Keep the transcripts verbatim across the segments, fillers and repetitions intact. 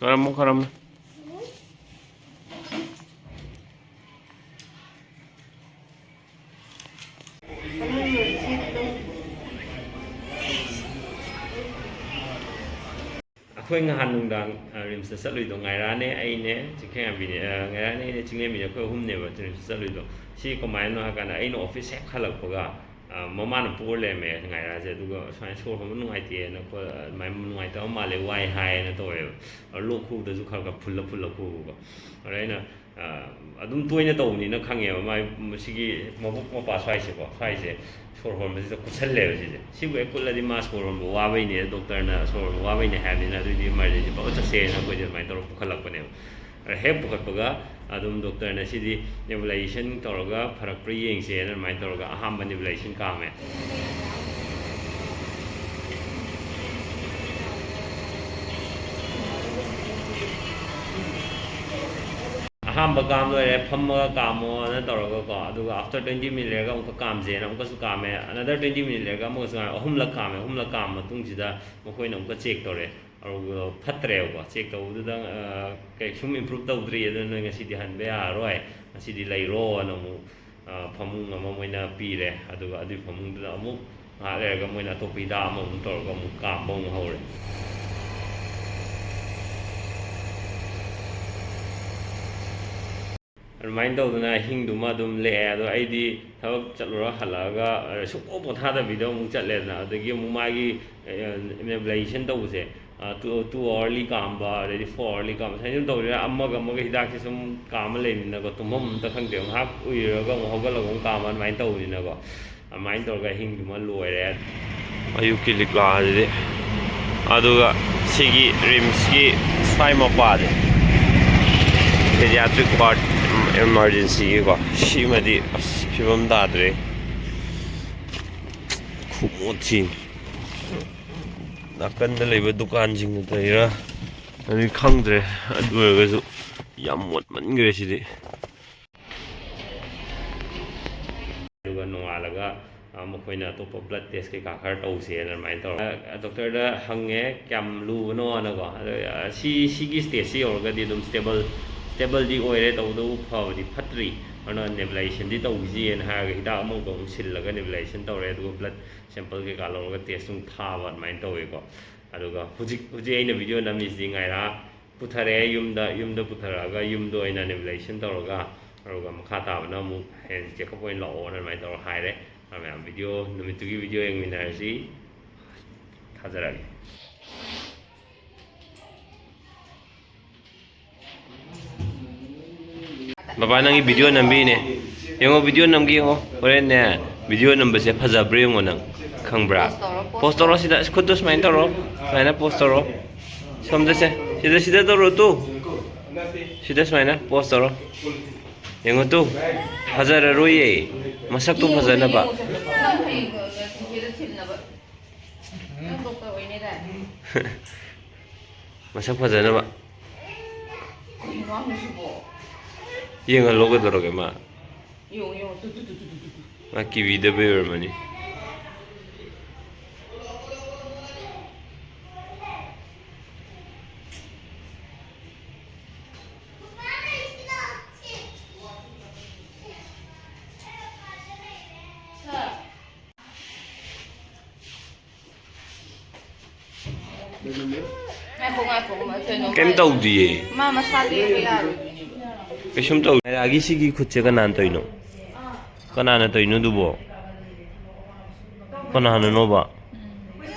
ꯈꯔꯝꯃꯨ, ꯈꯔꯝꯃꯨ꯫ ꯑꯩꯈꯣꯏ ꯅꯍꯥꯟ ꯅꯨꯡꯗꯥꯡ, ꯑ, ꯔꯤꯝꯁꯇ ꯆꯠꯂꯨꯏꯗꯣ ꯉꯥꯏꯔꯥꯅꯦ, ꯑꯩꯅꯦ, ꯆꯤꯡꯈꯩꯉꯥꯟꯕꯤꯅꯦ, ꯑ, ꯉꯥꯏꯔꯥꯅꯦ, ꯑꯩꯅꯦ, ꯆꯤꯡꯂꯦꯝꯕꯤꯅꯦ, ꯑꯩꯈꯣꯏ ꯑꯍꯨꯝꯅꯦꯕ ꯔꯤꯝꯁꯇ ꯆꯠꯂꯨꯏꯗꯣ꯫ ꯁꯤ ꯀꯃꯥꯏꯅꯅꯣ ꯍꯥꯏ ꯀꯥꯟꯗ, ꯑꯩꯅ ꯑꯣꯐꯤꯁ ꯍꯦꯛ ꯍꯜꯂꯛꯄꯒ, ꯑ, ꯃꯃꯥꯅ ꯄꯣꯔ ꯂꯩꯔꯝꯃꯦ ꯉꯥꯏꯔꯥꯁꯦ꯫ ꯑꯗꯨꯒ ꯁꯨꯃꯥꯏꯅ ꯁꯣꯔ ꯍꯣꯟꯕ ꯅꯨꯡꯉꯥꯏꯇꯦꯅ, ꯈꯣ-, ꯑꯗꯨꯃꯥꯏꯅ ꯅꯨꯡꯉꯥꯏꯇꯕ ꯃꯥꯜꯂꯦ, ꯋꯥꯏ ꯍꯥꯏꯌꯦꯅ ꯇꯧꯋꯦꯕ꯫ ꯑ, ꯂꯣꯛ ꯈꯨꯕꯗꯁꯨ ꯈꯔ ꯈꯔ ꯐꯨꯜꯂ ꯐꯨꯜꯂ ꯈꯨꯕꯀꯣ꯫ ꯑꯗ ꯑꯩꯅ, ꯑ, ꯑꯗꯨꯝ ꯇꯣꯏꯅ ꯇꯧꯕꯅꯤꯅ ꯈꯪꯉꯦꯕ, ꯃꯥꯏ ꯃꯁꯤꯒꯤ ꯃꯕꯨꯛ ꯃꯄꯥ ꯁ꯭ꯋꯥꯏꯁꯦꯀꯣ, ꯁ꯭ꯋꯥꯏꯁꯦ ꯁꯣꯔ ꯍꯣꯟꯕꯁꯤꯗ ꯀꯨꯠꯁꯜꯂꯦꯕ ꯁꯤꯁꯦ꯫ ꯁꯤꯕꯨ ꯍꯦꯛ ꯀꯨꯠꯂꯗꯤ ꯃꯥ ꯁꯣꯔ ꯍꯣꯟꯕ ꯋꯥꯕꯩꯅꯦ, ꯗꯣꯛꯇꯔꯅ ꯁꯣꯔ ꯍꯣꯟꯕ ꯋꯥꯕꯩꯅꯦ ꯍꯥꯏꯕꯅꯤꯅ, ꯑꯗꯨꯗꯤ ꯏꯃꯥꯔꯖꯦꯟꯁꯤ ꯐꯕꯠ ꯆꯠꯁꯦꯅ ꯑꯩꯈꯣꯏꯁꯦ ꯑꯗꯨꯃꯥꯏꯅ ꯇꯧꯔꯒ ꯄꯨꯈꯠꯂꯛꯄꯅꯦꯕ꯫ ꯑꯗ ꯍꯦꯛ ꯄꯨꯈꯠꯄꯒ ꯑꯗꯨꯝ ꯗꯣꯛꯇꯔꯅ ꯁꯤꯗꯤ ꯅꯦꯕꯨꯂꯥꯏꯖꯦꯁꯟ ꯇꯧꯔꯒ ꯐꯔꯛꯄ꯭ꯔꯥ ꯌꯦꯡꯁꯦꯅ ꯑꯗꯨꯃꯥꯏꯅ ꯇꯧꯔꯒ ꯑꯍꯥꯟꯕ ꯅꯦꯕꯨꯂꯥꯏꯖꯦꯁꯟ ꯀꯥꯝꯃꯦ꯫ ꯑꯍꯥꯟꯕ ꯀꯥꯝ ꯂꯣꯏꯔꯦ, ꯐꯝꯃꯒ ꯀꯥꯝꯃꯣꯅ ꯇꯧꯔꯒꯀꯣ, ꯑꯗꯨꯒ after twenty minute ꯂꯩꯔꯒ ꯑꯃꯨꯛꯀ ꯀꯥꯝꯁꯦꯅ ꯑꯃꯨꯛꯀꯁꯨ ꯀꯥꯝꯃꯦ, another twenty minute ꯂꯩꯔꯒ ꯑꯃꯨꯛꯀꯁꯨ ꯀꯥꯝꯃꯦ, ꯑꯍꯨꯝꯂꯛ ꯀꯥꯝꯃꯦ꯫ ꯑꯍꯨꯝꯂꯛ ꯀꯥꯝꯕ ꯃꯇꯨꯡꯁꯤꯗ ꯃꯈꯣꯏꯅ ꯑꯃꯨꯛꯀ ꯆꯦꯛ ꯇꯧꯔꯦ, ꯑꯗꯨꯒ ꯐꯠꯇ꯭ꯔꯦꯕꯀꯣ꯫ ꯆꯦꯛ ꯇꯧꯕꯗꯨꯗ, ꯑ, ꯀꯩꯁꯨꯝ ꯏꯝꯄ꯭ꯔꯨꯞ ꯇꯧꯗ꯭ꯔꯤ, ꯑꯗꯨꯅ ꯅꯣꯏ ꯉꯁꯤꯗꯤ ꯍꯟꯕ ꯌꯥꯔꯔꯣꯏ, ꯉꯁꯤꯗꯤ ꯂꯩꯔꯣꯅ ꯑꯃꯨꯛ, ꯑ, ꯐꯃꯨꯡ ꯑꯃ ꯃꯣꯏꯅ ꯄꯤꯔꯦ꯫ ꯑꯗꯨꯒ ꯑꯗꯨꯒꯤ ꯐꯃꯨꯡꯗꯨꯗ ꯑꯃꯨꯛ ꯉꯥꯏꯍꯥꯛ ꯂꯩꯔꯒ ꯃꯣꯏꯅ ꯑꯇꯣꯞꯄ ꯍꯤꯗꯥꯛ ꯑꯃꯃꯨꯛ ꯇꯧꯔꯒ ꯑꯃꯨꯛ ꯀꯥꯝꯕ ꯑꯃꯨꯛ ꯍꯧꯔꯦ꯫ ꯑꯗꯨꯃꯥꯏꯅ ꯇꯧꯗꯅ ꯑꯍꯤꯡꯗꯨꯃ ꯑꯗꯨꯝ ꯂꯦꯛꯑꯦ꯫ ꯑꯗꯣ ꯑꯩꯗꯤ ꯊꯕꯛ ꯆꯠꯂꯨꯔ ꯍꯜꯂꯛꯑꯒ, ꯑ, ꯁꯨꯡꯄꯣ ꯄꯣꯊꯥꯗꯕꯤꯗ ꯑꯃꯨꯛ ꯆꯠꯂꯦꯗꯅ꯫ ꯑꯗꯒꯤ ꯑꯃꯨꯛ ꯃꯥꯒꯤ, ꯑ, ꯅꯦꯕꯨꯂꯥꯏꯖꯦꯁꯟ ꯇꯧꯕꯁꯦ, ꯑ, two, two hourly ꯀꯥꯝꯕ, ꯑꯗꯩꯗꯤ four hourly ꯀꯥꯝꯕ, ꯁꯨꯃꯥꯏꯅ ꯁꯨꯝ ꯇꯧꯔꯤꯅ ꯑꯃꯒ ꯑꯃꯒ ꯍꯤꯗꯥꯛꯁꯦ ꯁꯨꯝ ꯀꯥꯝꯃ ꯂꯩꯕꯅꯤꯅꯀꯣ, ꯇꯨꯝꯐꯝ ꯑꯝꯇ ꯈꯪꯗꯦꯕ꯫ ꯉꯥꯏꯍꯥꯛ ꯎꯏꯔꯒ ꯑꯃꯨꯛ ꯍꯧꯒꯠꯂꯒ ꯑꯃꯨꯛ ꯀꯥꯝꯕ, ꯑꯗꯨꯃꯥꯏꯅ ꯇꯧꯕꯅꯤꯅꯀꯣ꯫ ꯑꯗꯨꯃꯥꯏꯅ ꯇꯧꯔꯒ ꯑꯍꯤꯡꯗꯨꯃ ꯂꯣꯏꯔꯦ꯫ ꯑꯌꯨꯛꯀꯤ ꯂꯤꯛꯂꯥꯁꯤꯗꯤ꯫ ꯑꯗꯨꯒ ꯁꯤꯒꯤ ꯔꯤꯝꯁꯀꯤ ꯁ꯭ꯋꯥꯏ ꯃꯄꯥꯁꯦ, ꯄꯦꯗꯤꯌꯥꯇ꯭ꯔꯤꯛ ꯋꯥꯔꯗ, ꯏꯃꯥꯔꯖꯦꯟꯁꯤꯒꯤꯀꯣ, ꯁꯤꯃꯗꯤ ꯑꯁ ꯐꯤꯕꯝ ꯇꯥꯗ꯭ꯔꯦ꯫ ꯈꯨꯃꯣꯠ ꯊꯤ꯫ ꯅꯥꯀꯟꯗ ꯂꯩꯕ ꯗꯨꯀꯥꯟꯁꯤꯡꯅ ꯇꯧꯔꯤꯔꯥ ꯑꯗꯨꯗꯤ ꯈꯪꯗ꯭ꯔꯦ, ꯑꯗꯨ ꯑꯣꯏꯔꯒꯁꯨ ꯌꯥꯝ ꯃꯣꯠꯃꯟꯈ꯭ꯔꯦ ꯁꯤꯗꯤ꯫ ꯑꯗꯨꯒ ꯅꯣꯡꯉꯥꯜꯂꯒ ꯃꯈꯣꯏꯅ ꯑꯇꯣꯞꯄ blood test ꯀꯩꯀꯥ ꯈꯔ ꯇꯧꯁꯦꯅ ꯑꯗꯨꯃꯥꯏꯅ ꯇꯧꯔꯒ doctor ꯗ ꯍꯪꯉꯦ, ꯀꯌꯥꯝ ꯂꯨꯕꯅꯣꯅꯀꯣ꯫ ꯑꯗꯣ ꯁꯤ ꯁꯤꯒꯤ stage ꯁꯤ ꯌꯧꯔꯒꯗꯤ ꯑꯗꯨꯝ stable stable ꯗꯤ ꯑꯣꯏꯔꯦ, ꯇꯧꯕꯇꯕꯨ ꯐꯕꯗꯤ ꯐꯠꯇ꯭ꯔꯤ, ꯑꯗꯨꯅ nebulizationꯗꯤ ꯇꯧꯈꯤꯁꯤꯅ ꯍꯥꯏꯔꯒ ꯍꯤꯗꯥꯛ ꯑꯃꯃꯨꯛꯀ ꯑꯃꯨꯛ ꯁꯤꯜꯂꯒ nebulization ꯇꯧꯔꯦ, ꯑꯗꯨꯒ blood sample ꯀꯩꯀꯥ ꯂꯧꯔꯒ test ꯑꯃꯨꯛ ꯊꯥꯕ, ꯑꯗꯨꯃꯥꯏꯅ ꯇꯧꯋꯦꯀꯣ꯫ ꯑꯗꯨꯒ ꯍꯧꯖꯤꯛ ꯍꯧꯖꯤꯛ ꯑꯩꯅ video ꯅꯝꯃꯤꯁꯤꯗꯤ ꯉꯥꯏꯔꯥ ꯄꯨꯊꯔꯛꯑꯦ ꯌꯨꯝꯗ꯫ ꯌꯨꯝꯗ ꯄꯨꯊꯔꯛꯑꯒ ꯌꯨꯝꯗ ꯑꯣꯏꯅ nebulization ꯇꯧꯔꯒ, ꯑꯗꯨꯒ ꯃꯈꯥ ꯇꯥꯕꯅ ꯑꯃꯨꯛ ꯍꯌꯦꯡ checkup ꯑꯣꯏꯅ ꯂꯥꯛꯑꯣꯅ ꯑꯗꯨꯃꯥꯏꯅ ꯇꯧꯔ ꯍꯥꯏꯔꯦ꯫ ꯑꯗꯨ ꯃꯌꯥꯝ video, ꯅꯨꯃꯤꯠꯇꯨꯒꯤ video ꯌꯦꯡꯃꯤꯟꯅꯔꯁꯤ꯫ ꯊꯥꯖꯔꯛꯑꯒꯦ꯫ ꯕꯕꯥ, ꯅꯪꯒꯤ video ꯅꯝꯕꯤꯅꯦ꯫ ꯌꯦꯡꯉꯣ, video ꯅꯝꯒꯦ ꯌꯦꯡꯉꯣ꯫ ꯍꯣꯔꯦꯟꯅꯦ, video ꯅꯝꯕꯁꯦ ꯐꯖꯕ꯭ꯔꯥ ꯌꯦꯡꯉꯣ ꯅꯪ꯫ ꯈꯪꯕ꯭ꯔꯥ? Pose ꯇꯧꯔꯣ, pose post ꯇꯧꯔꯣ ꯇꯧꯔꯣ꯫ ꯁꯤꯗ, ꯈꯨꯠꯇꯨ ꯁꯨꯃꯥꯏꯅ ꯇꯧꯔꯣ꯫ ꯁꯨꯃꯥꯏꯅ pose ꯇꯧꯔꯣ꯫ ꯁꯣꯝꯗꯁꯦ꯫ ꯁꯤꯗ, ꯁꯤꯗ ꯇꯧꯔꯣ ꯇꯨ꯫ ꯁꯤꯗ ꯁꯨꯃꯥꯏꯅ pose ꯇꯧꯔꯣ꯫ ꯌꯦꯡꯉꯣ ꯇꯨ꯫ ꯐꯖꯔꯔꯣꯏꯌꯦ꯫ ꯃꯁꯛꯇꯨ ꯐꯖꯅꯕ꯫ ꯃꯁꯛ ꯐꯖꯅꯕ꯫ ꯀꯩꯅꯣ ꯍꯥꯏꯁꯤꯕꯣ? ꯌꯦꯡꯍꯜꯂꯣ ꯀꯩꯗꯧꯔꯒꯦ ꯃꯥ? ꯌꯦꯡꯉꯣ, ꯌꯦꯡꯉꯣ, ꯇꯨ, ꯇꯨ, ꯇꯨ꯫ ꯃꯥ ꯀꯤꯕꯤꯗꯕꯩ ꯑꯣꯏꯔꯝꯃꯅꯤ꯫ ꯉꯥꯏꯈꯣ, ꯉꯥꯏꯈꯣ, ꯀꯩꯅꯣꯝ ꯀꯩꯝ ꯍꯥꯏ-, ꯇꯧꯗꯤꯌꯦ꯫ ꯃꯥ ꯃꯁꯥꯗꯤ ꯌꯥꯔꯣꯏꯗꯣꯏꯅꯦꯕ꯫ ꯀꯩꯁꯨꯝ ꯇꯧ-, ꯃꯥꯏꯔꯥꯒꯤ ꯁꯤꯒꯤ ꯈꯨꯠꯁꯦ ꯀꯅꯥꯅ ꯇꯧꯔꯤꯅꯣ? ꯀꯅꯥꯅ ꯇꯧꯔꯤꯅꯣ ꯑꯗꯨꯕꯣ? ꯀꯅꯥꯅꯅꯣꯕ?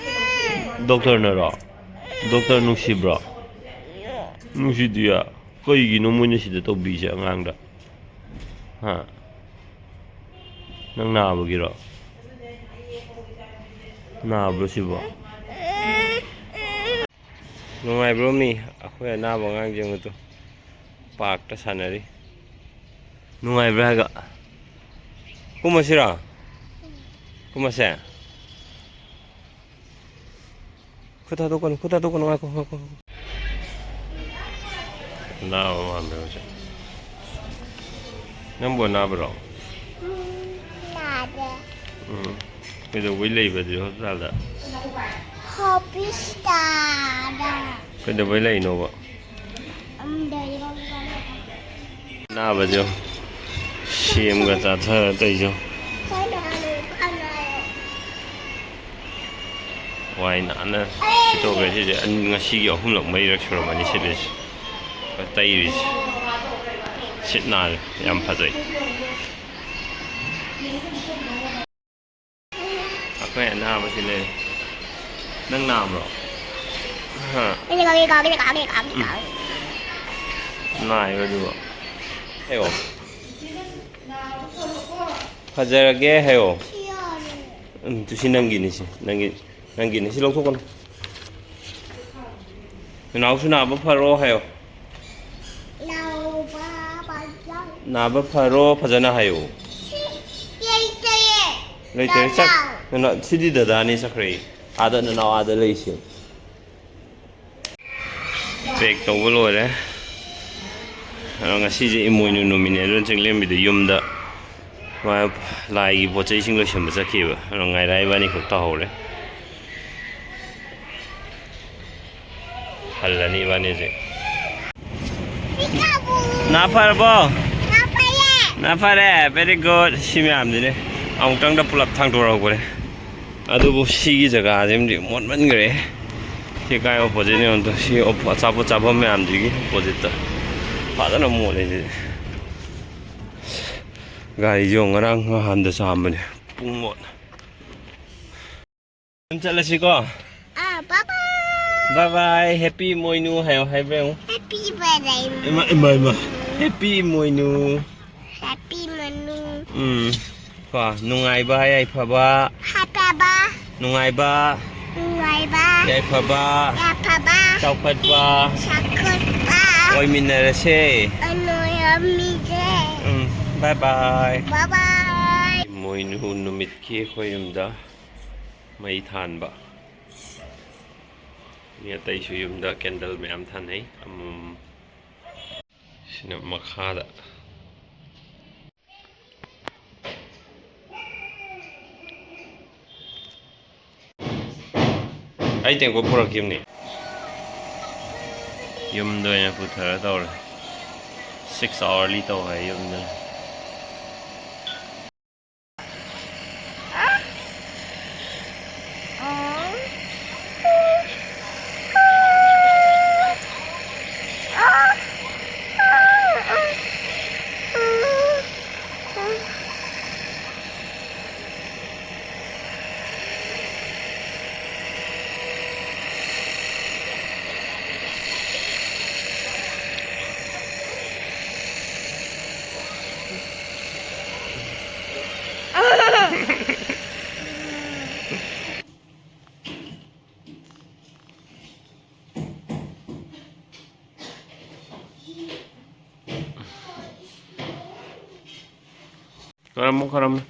ꯗꯣꯛꯇꯔꯅꯔꯣ? ꯗꯣꯛꯇꯔ ꯅꯨꯡꯁꯤꯕ꯭ꯔꯣ? ꯅꯨꯡꯁꯤꯗꯤꯌꯦ꯫ ꯀꯩꯒꯤꯅꯣ ꯃꯣꯏꯅ ꯁꯤꯗ ꯇꯧꯕꯤꯁꯦ ꯑꯉꯥꯡꯗ? ꯍꯥ? ꯅꯪ ꯅꯥꯕꯒꯤꯔꯣ? ꯅꯥꯕ꯭ꯔꯣ ꯁꯤꯕꯣ? ꯅꯨꯡꯉꯥꯏꯕ꯭ꯔꯣ ꯃꯤ? ꯑꯩꯈꯣꯏ ꯑꯅꯥꯕ ꯑꯉꯥꯡꯁꯤꯡ ꯑꯗꯨ ꯄꯥꯔꯛꯇ ꯁꯥꯟꯅꯔꯤ꯫ ꯅꯨꯡꯉꯥꯏꯕ꯭ꯔꯥ ꯍꯥꯏꯒ? ꯀꯨꯝꯃꯁꯤꯔꯣ? ꯀꯨꯝꯃꯁꯦ? ꯈꯨꯠ ꯊꯥꯗꯣꯛꯀꯅꯨ, ꯈꯨꯠ ꯊꯥꯗꯣꯛꯀꯅꯨ, ꯉꯥꯏꯈꯣ, ꯉꯥꯏꯈꯣ, ꯉꯥꯏꯈꯣ꯫ ꯑꯅꯥꯕ ꯃꯥꯟꯕ꯭ꯔꯥ ꯍꯧꯖꯤꯛ? ꯅꯪꯕꯨ ꯑꯅꯥꯕꯔꯣ? ꯅꯥꯗꯦ꯫ ꯎꯝ꯫ ꯀꯩꯗꯧꯕꯩ ꯂꯩꯕ ꯑꯗꯨꯗꯤ ꯍꯣꯁꯄꯤꯇꯥꯜꯗ? ꯍꯣꯁꯄꯤꯇꯥꯜꯗ꯫ ꯀꯩꯗꯧꯕꯩ ꯂꯩꯅꯣꯕ? ꯑꯝ, ꯂꯩꯕ꯫ ꯑꯅꯥꯕꯁꯦ ꯁꯦꯝꯒ ꯆꯥꯊꯔ ꯇꯧꯏꯁꯦ꯫ ꯋꯥꯏ ꯅꯥꯟꯅ ꯁꯤꯠꯇꯣꯛꯈ꯭ꯔꯦ꯫ ꯁꯤꯁꯦ ꯑꯅꯤ-, ꯉꯁꯤꯒꯤ ꯑꯍꯨꯝꯂꯛ ꯃꯔꯤꯔꯛ ꯁꯨꯔꯝꯃꯅꯤ ꯁꯤꯠꯂꯤꯁꯦ꯫ ꯇꯩꯔꯤꯁꯦ꯫ ꯁꯤꯠ ꯅꯥꯜꯂꯦ꯫ ꯌꯥꯝ ꯐꯖꯩ꯫ ꯑꯩꯈꯣꯏ ꯑꯅꯥꯕꯁꯤ ꯂꯩ꯫ ꯅꯪ ꯅꯥꯕ꯭ꯔꯣ? ꯍꯥ? ꯅꯥꯏꯕ ꯑꯗꯨꯕꯨ꯫ ꯍꯥꯏꯌꯣ꯫ ꯐꯖꯔꯒꯦ ꯍꯥꯏꯌꯣ꯫ ꯎꯝ, ꯇꯨ ꯁꯤ ꯅꯪꯒꯤꯅꯤ ꯁꯤ꯫ ꯅꯪꯒꯤ, ꯅꯪꯒꯤꯅꯤ꯫ ꯁꯤ ꯂꯧꯊꯣꯛꯀꯅꯨ꯫ ꯅꯅꯥꯎꯁꯨ ꯅꯥꯕ ꯐꯔꯣ ꯍꯥꯏꯌꯣ꯫ ꯅꯥꯕ ꯐꯖꯅ ꯍꯥꯏꯌꯣ꯫ ꯂꯩꯇꯔꯦ꯫ ꯆꯠ-, ꯅꯅꯥꯎ-, ꯁꯤꯗꯤ ꯗꯗꯥꯅꯤ ꯆꯠꯈ꯭ꯔꯦ꯫ ꯑꯥꯗ ꯅꯅꯥꯎ ꯑꯥꯗ ꯂꯩꯁꯤ꯫ ꯄꯦꯛ ꯇꯧꯕ ꯂꯣꯏꯔꯦ꯫ ꯑꯗꯣ ꯉꯁꯤꯁꯦ ꯏꯃꯣꯏꯅꯨ ꯅꯨꯃꯤꯠꯅꯦ꯫ ꯑꯗꯨꯅ ꯆꯤꯡꯂꯦꯝꯕꯤꯗ ꯌꯨꯝꯗ ꯃꯥ ꯂꯥꯏꯒꯤ ꯄꯣꯠ ꯆꯩꯁꯤꯡ ꯂꯣꯏꯁꯤꯟꯕ ꯆꯠꯈꯤꯕ꯫ ꯑꯗꯣ ꯉꯥꯏꯔꯥ ꯏꯕꯥꯅꯤ ꯈꯛ ꯇꯥꯍꯧꯔꯦ꯫ ꯍꯜꯂꯅꯤ ꯏꯕꯥꯅꯤ ꯍꯧꯖꯤꯛ꯫ ꯅꯥ ꯐꯔꯕꯣ? ꯅꯥ ꯐꯔꯦ꯫ Very good꯫ ꯁꯤ ꯃꯌꯥꯝꯁꯤꯅꯦ ꯑꯃꯨꯛꯇꯪꯗ ꯄꯨꯂꯞ ꯊꯥꯡꯗꯣꯔꯛꯄꯅꯦ꯫ ꯑꯗꯨꯕꯨ ꯁꯤꯒꯤ ꯖꯒꯥꯁꯤꯃꯗꯤ ꯃꯣꯠꯃꯟꯈ꯭ꯔꯦ꯫ ꯁꯤ ꯀꯥꯏ oppositeꯅꯦ ꯑꯝꯇ? ꯁꯤ ꯑꯆꯥꯄꯣꯠ ꯆꯥꯐꯝ ꯃꯌꯥꯝꯁꯤꯒꯤ oppositeꯇ ꯐꯖꯅ ꯃꯣꯠꯂꯦ ꯁꯤꯗꯤ꯫ ꯒꯥꯔꯤꯁꯦ ꯌꯦꯡꯉꯣ, ꯉꯔꯥꯡ ꯅꯍꯥꯟꯗ ꯆꯥꯝꯕꯅꯦ꯫ ꯄꯨꯡ ꯃꯣꯠ꯫ ꯑꯗꯨꯝ ꯆꯠꯂꯁꯤꯀꯣ꯫ ꯑꯥ, bye bye꯫ Bye bye꯫ Happy ꯏꯃꯣꯏꯅꯨ ꯍꯥꯏꯌꯣ, ꯍꯥꯏꯕ꯭ꯔꯥ ꯌꯦꯡꯉꯨ꯫ Happy birthday꯫ ꯏꯃꯥ, ꯏꯃꯥ, ꯏꯃꯥ꯫ Happy ꯏꯃꯣꯏꯅꯨ꯫ Happy ꯏꯃꯣꯏꯅꯨ꯫ ꯎꯝ꯫ ꯀꯣ, ꯅꯨꯡꯉꯥꯏꯕ, ꯌꯥꯏꯐꯕ꯫ ꯍꯥꯏꯐꯕ꯫ ꯅꯨꯡꯉꯥꯏꯕ꯫ ꯅꯨꯡꯉꯥꯏꯕ꯫ ꯌꯥꯏꯐꯕ꯫ ꯌꯥꯏꯐꯕ꯫ ꯆꯥꯎꯈꯠꯄ꯫ ꯆꯥꯎꯈꯠꯄ꯫ ꯑꯣꯏꯃꯤꯟꯅꯔꯁꯦ꯫ ꯑꯣꯏꯃꯤꯟꯅꯔꯁꯦ꯫ ꯎꯝ, bye bye꯫ Bye bye꯫ ꯏꯃꯣꯏꯅꯨ ꯅꯨꯃꯤꯠꯀꯤ ꯑꯩꯈꯣꯏ ꯌꯨꯝꯗ ꯃꯩ ꯊꯥꯟꯕ꯫ ꯃꯤ ꯑꯇꯩꯁꯨ ꯌꯨꯝꯗ candle ꯃꯌꯥꯝ ꯊꯥꯟꯅꯩ꯫ ꯑꯃꯃꯝ꯫ ꯁꯤꯅ ꯃꯈꯥꯗ꯫ ꯑꯩ ꯇꯦꯡꯀꯣꯠ ꯄꯨꯔꯛꯈꯤꯕꯅꯤ꯫ ꯌꯨꯝꯗ ꯑꯣꯏꯅ ꯄꯨꯊꯔ ꯇꯧꯔꯦ꯫ Six hourly ꯇꯧ ꯍꯥꯏ ꯌꯨꯝꯗ꯫ ꯈꯔꯝꯃꯨ, ꯈꯔꯝꯃꯨ꯫